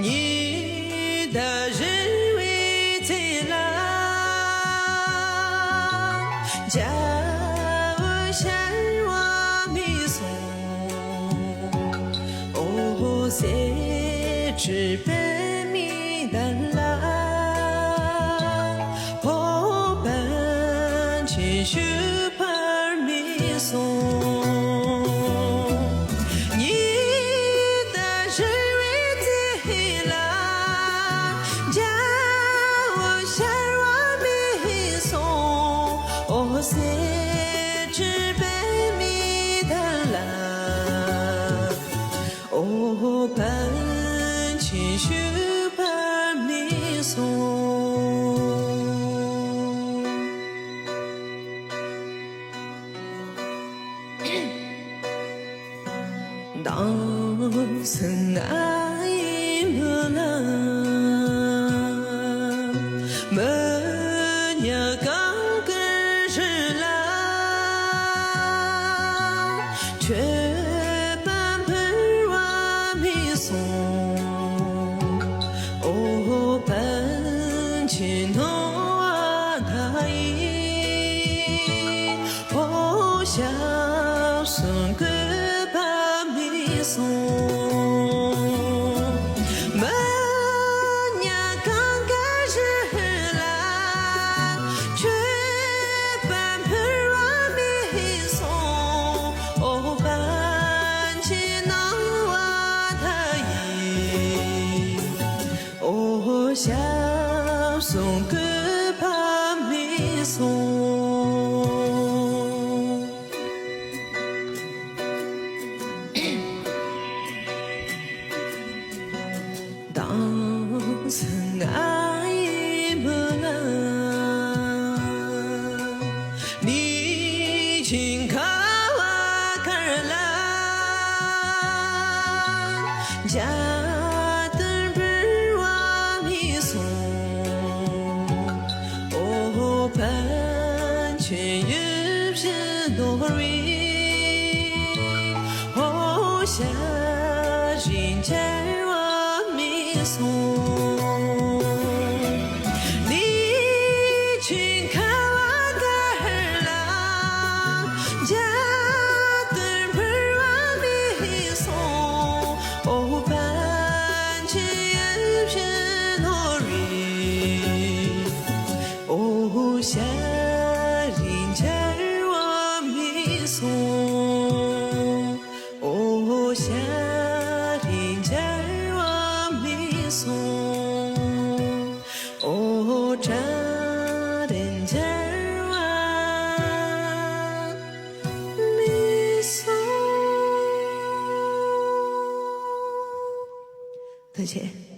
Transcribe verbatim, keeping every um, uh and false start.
ཉི་ཟླ་རིང་བའི་ཚེ་ལ། རྒྱལ་པོ་ཤར་བ་མི་སོང་། འོད་ཟེར་འཕྲོས་པས་མི་དག་ལ། འོ་པཎ་ཆེན་བཞུགས་པར་མི་གསུང་། ཉི་ཟླ་རིང་བའི་ཚེ་ལ། རྒྱལ་པོ་ཤར་བ་མི་གསུང་། འོད་ཟེར་འཕྲོས་པས་མི་དག་ལ། འོ་པཎ་ཆེན་བཞུགས་པར་མི་གསུང་། མདང་སང་ངའི་མི་ལ། མི་ཉག་གངས་དཀར་རི་ལ། མཆོད་པ་འབུལ་བར་མི་གསུང་། འོ་པཎ་ཆེན་སྣང་བ་མཐའ་ཡས། འོ་ཞབས་ཟུང་བཀོད་པར་མི་གསུང་། མི་ཉག་གངས་དཀར་རི་ལ། མཆོད་པ་འབུལ་བར་མི་གསུང་། འོ་པཎ་ཆེན་སྣང་བ་མཐའ་ཡས། འོ་ཞབས་ཟུང་བཀོད་པར་མི་གསུང་། མདང་སང་ངའི་མི་ལ། གནས་ཆེན་ཁ་བ་དཀར་ལ། འཇའ་གཏེར་འབུལ་བར་མི་གསུང་། འོ་པཎ་ཆེན་ཡིད་བཞིན་ནོར་བུའི། འོ་ཞལ་རིང་མཇལ་བར་མི་གསུང་། གནས་ཆེན་ཁ་བ་དཀར་ལ། འཇའ་གཏེར་འབུལ་བར་མི་གསུང་། འོ་པཎ་ཆེན་ཡིད་བཞིན་ནོར་བུའི། འོ་ཞལ་རིང་མཇལ་བར་མི་གསུང་། འོ་ཞལ་རིང་མཇལ་བར་མི་གསུང་། འོ་སྒྲ་རིང་མཇལ་བར་མི་གསུང་། ཐུགས་རྗེ་ཆེ།